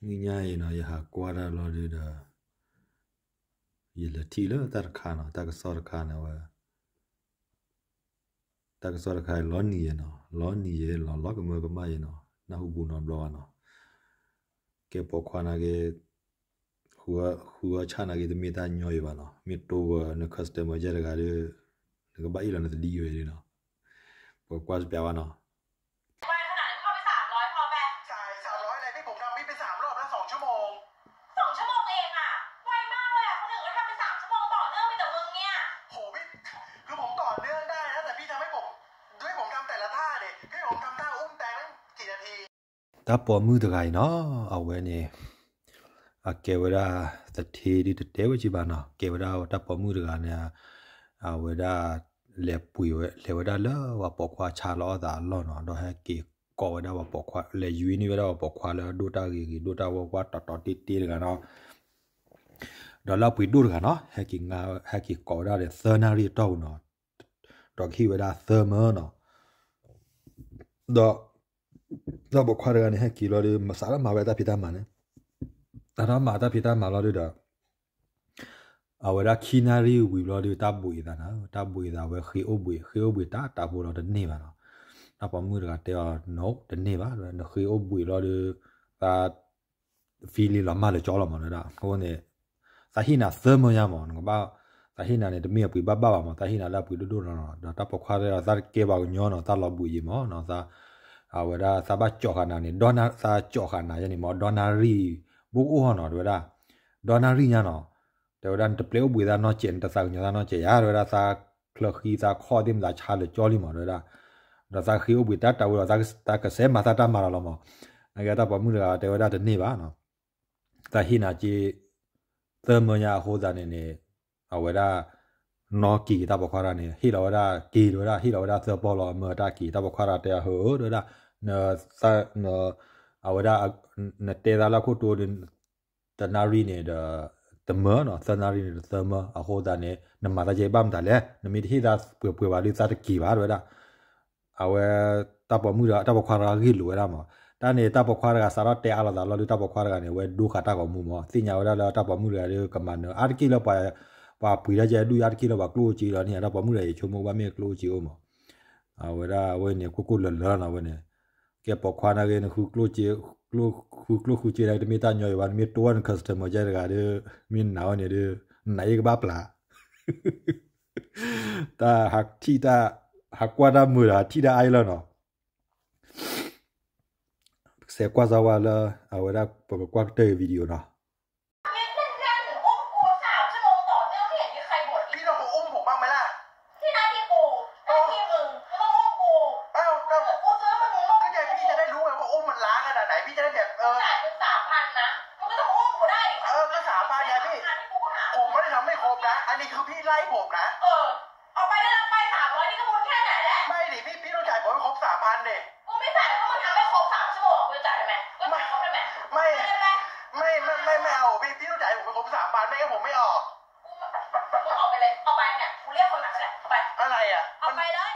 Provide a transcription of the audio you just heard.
နံၤညါအံၤနီၤ ယဟးကွၢ်တၢ်လီၤဒုဒီး ယလဲၤထံၣ်လၢတၢ်တခါနီၤ တၢ်ကစီၣ်တခါန့ၣ်ဝဲ တၢ်ကစီၣ်တခါလီၤနံၤယဲနီၤ လီၤနံၤယဲလီၤ လီၤကမၢကမၣ်ယဲနီၤ နၢ်ဟူဘူးနီတဘျီဘၣ်နီၤ ကဲပိာ်ခွါနာ်က့ ဃုအီၣ်ဆၣ်နာ်က့ တမ့ၢ်တၢ်ညီယဲဘၣ်နီၤ မ့ၢ်တိဝဲန customer ယဲတဂၤဒီး နကဘၣ်အ့ၣ်လီၤနသဒံဝဲဒၣ်နီၤ ပကွၢ်စပျးဘၣ်နီၤ ไวขนาดนั้นเข้าไปสามร้อยพอไหม จ่ายสามร้อยอะไรพี่ ผมทำพี่ไปสามรอบแล้วสองชั่วโมง สองชั่วโมงเองอะ ไวมากเลยอะ คนอื่นก็ทำไปสามชั่วโมงต่อเนื่องมีแต่มึงเนี่ย โหพี่ คือผมต่อเนื่องได้นะ แต่พี่ทำให้ผม ด้วยผมทำแต่ละท่าดิ พี่ ผมทำท่าอุ้มแตงตั้งกี่นาที တၢ်ပိာ်မုၣ်တဂၤအံၤနီၤ အဝဲန့ၣ် အကဲဝဲဒၣ် သထ့ဒ်တတဲဝဲက့ဘၣ်နီၤ ကဲဝဲဒၣ်တၢ်ပိာ်မုၣ်တဂၤန့ၣ် အဝဲဒၣ် လဲၤပှ့ၤဝဲ လဲၤဝဲဒၣ်လၢပှၤပိာ်ခွါဆါလီၤအီၣ်သးအလီၢ်နီၤ ဒီးဟဲက့ၤကိးဝဲဒၣ်ပှၤပိာ်ခွါ လဲၤယွံန့ၢ်ဝဲဒၣ်ပှၤပိာ်ခွါလၢအဒိၣ်တၢ်ဂ့ၤဂ့ၤ ဒိၣ်တၢ်ဝီကွၢ်တီတီတ့တ့တဂၤနီၤ ဒီးလၢအပှ့ၤဒိၣ်တဂၤနီၤ ဟဲက့ၤကိးဝဲဒၣ်ဒီးသၢနၣ်ရံၣ်အတီၢ်ပူၤနီၤ ဒီးကဟ့ၣ်ဝဲဒၣ်သၢမၢနီၤ ဒီး တၢ်ပိာ်ခွါတဂၤန့ၣ် ဟဲက့ၤလီၤဒီး မၤစးထီၣ်မၤဝဲတၢ်ဖံးတၢ်မၤန့ၣ် စးထီၣ်မၤတၢ်ဖံးတၢ်မၤလီၤဒုဒီး အဝဲဒၣ်ခံနၣ်ရံၣ်ဝံၤဘျီဒီး တၢ်ဘှံးသးနီၤ တၢ်ဘှံးသးဝဲဃ့အိၣ်ဘှံး ဃ့အိၣ်ဘှံးတၢ်တးဖိလီၤတန့ၢ်ဘၣ်နီၤ တၢ်ပိာ်မုၣ်တဂၤတဲအီၤ no တန့ၢ်ဘၣ် နဃ့အိၣ်ဘှံးလီၤဒီး သး ဖံလံလီၤမၢ်လၢကၠီလီၤမး တဲဝဲဒၣ် အဃိန့ၣ် သးဟ့ၣ်နၤသၢမၢညါမး နကဘၣ် သးဟ့ၣ်နၤန့ၣ် တမ့ၢ်အပှ့ၤဘၣ်ဘၣ်ဘၣ်မး သးဟ့ၣ်နၤလၢအပှ့ၤဒိၣ်ဒိၣ်နီၤနီၤ ဒီးတၢ်ပိာ်ခွါတဲအီၤ သးတကဲပှၤကညီနီၤ သးလီၤဘှံးယံၤမးနီၤ သး အဝဲဒၣ်သးဘၣ်ကၠီၣ်ဃာ်နၤန့ၣ် ဒီနၣ် သးကၠီၣ်ဃာ်နၤယဲန့ၣ်မး ဒီနၣ်ရံၣ် ဘိကအိၣ်ဟီနီၤ တဲဝဲဒၣ် ဒီနၣ်ရံၣ်ညါနီၤ တဲဝဲဒၣ် နတပျဲအိၣ်ဘှံးသးနီတစဲး နတသးကညီၤသးနီတစဲးယါ တဲဝဲဒၣ် သးချၢဃံသးခီၣ်သ့ၣ်မတၤဆါလၢကၠီလံမး တဲဝဲဒၣ် ဒီးသးဃ့အိၣ်ဘှံးတၢ်တးဝဲဒီး သးကစဲးမၤသးတၢ်မၤလီၤလီၤမး နကဲတၢ်ပိာ်မုၣ်တဂၤတဲဝဲဒၣ်တန့ၢ်ဘၣ်နီၤ သးဟ့ၣ်နၤက့ သၢမၢညါအဃိသတးန့ၣ်န့ၣ် အဝဲဒၣ် နီၢ်က့ၤက့ၤတၢ်ပိာ်ခွါတဂၤန့ၣ် ဟ့ၣ်လီၤဝဲဒၣ်က့ၤတဲဝဲဒၣ် ဟ့ၣ်လီၤဝဲဒၣ်သၢပီၢ်လီၤ အမၢတၢ်က့ၤ တၢ်ပိာ်ခွါတဂၤတဲအီၤ ဟၢ တဲဝဲဒၣ် န သး န အဝဲဒၣ် နတဲသးလၢခိၣ်တိဒီး တနၣ်ရံၣ်န့ၣ်ဒီး တမၢနီၤ သၢနၣ်ရံၣ်န့ၣ်ဒီးသၢမၢ အဃိသတးန့ၣ် နမၤသးကဲဘၣ်မတၤလဲၣ် နမ့ၢ်တဟ့ၣ်သးပှဲၤပှဲၤဘၣ်ဒီး သးတက့ၤဘၣ် တဲဝဲဒၣ် အဝဲ တၢ်ပိာ်မုၣ်ဒီးတၢ်ပိာ်ခွါတဂၤဂ့ၢ်လိာ်ဝဲဒၣ်မး တၢ်န့ၣ်တၢ်ပိာ်ခွါတဂၤစးထီၣ်တဲအါလိာ်သးလီၤဒီး တၢ်ပိာ်ခွါတဂၤန့ၣ် အဝဲဒိဃာ်တၢ်ဂီၤမူမး သ့ၣ်ညါဝဲဒၣ်လၢတၢ်ပိာ်မုၣ်တဂၤဒီးကမၤနၢၤ အါတက့ၢ်လၢ ပှၤပှ့ၤတၢ်ကဲဒုၣ်အါတက့ၢ်လၢပှၤကျိၣ်အိၣ်စ့လီၤန့ၣ် တၢ်ပိာ်မုၣ်တဂၤအံၤဆိကမိၣ်ဘၣ်မ့ၢ်ကျိၣ်အိၣ်စ့အိၣ်မး အဝဲဒၣ်အဝဲန့ၣ် ကိၣ်ကိၣ်လၢာ်လၢာ်နီၤ အဝဲန့ၣ် ကဲပိာ်ခွါနာ်က့ နဃုကျိၣ်စ့ ဃုကျိၣ်ဃုကျိၣ်ဃုစ့နာ်က့ တမ့ၢ်တၢ်ညီအံၤဘၣ် နမ့ၢ်တိဝဲန customer ကဲတဂၤဒီး မ့ၢ်နာ်ဝဲန့ၣ်ဒီး နနာ်အ့ၣ်ကဘၣ်ပျၢ် တၢ်ဟးထံၣ်တၢ် ဟးကွၢ်တၢ်မုာ်ဒီး ဟးထံၣ်တၢ်အါအံၤလီၤနီၤ ကစဲးကွၢ်စၢ်ဝဲလၢ အဝဲဒၣ်ပကကွၢ်ကတၢၢ်အံၤ video နီၤ แน่นๆ หนูอุ้มกูสามชั่วโมงต่อเนื่องไม่เห็นมีใครบ่นเลย พี่ลองมาอุ้มผมบ้างไหมล่ะ ที่หน้าที่กู หน้าที่มึง มึงต้องอุ้มกู อ้าว ก็ เกิดกูซื้อมึงมึงต้อง ก็ใจพี่จะได้รู้ไงว่าอุ้มมันล้าขนาดไหน พี่จะได้แบบ เออ จ่ายมึงสามพันนะ มึงก็ต้องอุ้มกูได้ดิ เออ ก็สามพันไงพี่ สามพันที่กูก็หา ผมไม่ได้ทำไม่ครบนะ อันนี้คือพี่ไล่ผมนะ เออ เอาไปได้แล้วไป สามร้อย นี่ก็บุญแค่ไหนแล้ว ไม่ดิพี่ พี่ต้องจ่ายผมให้ครบสามพันดิ กูไม่จ่าย ถ้ามึงทำไม่ครบสามชั่วโมง กูจะจ่ายทำไม กูจ่ายครบได้ไหม ไม่ ได้ไหม ไม่ ไม่ ไม่ ไม่เอาพี่ พี่ต้องจ่ายผมให้ครบสามพัน ไม่งั้นผมไม่ออก กู มึงออกไปเลย เอาไปเนี่ย กูเรียกคนมาแล้ว เอาไป อะไรอ่ะ เอาไปเลย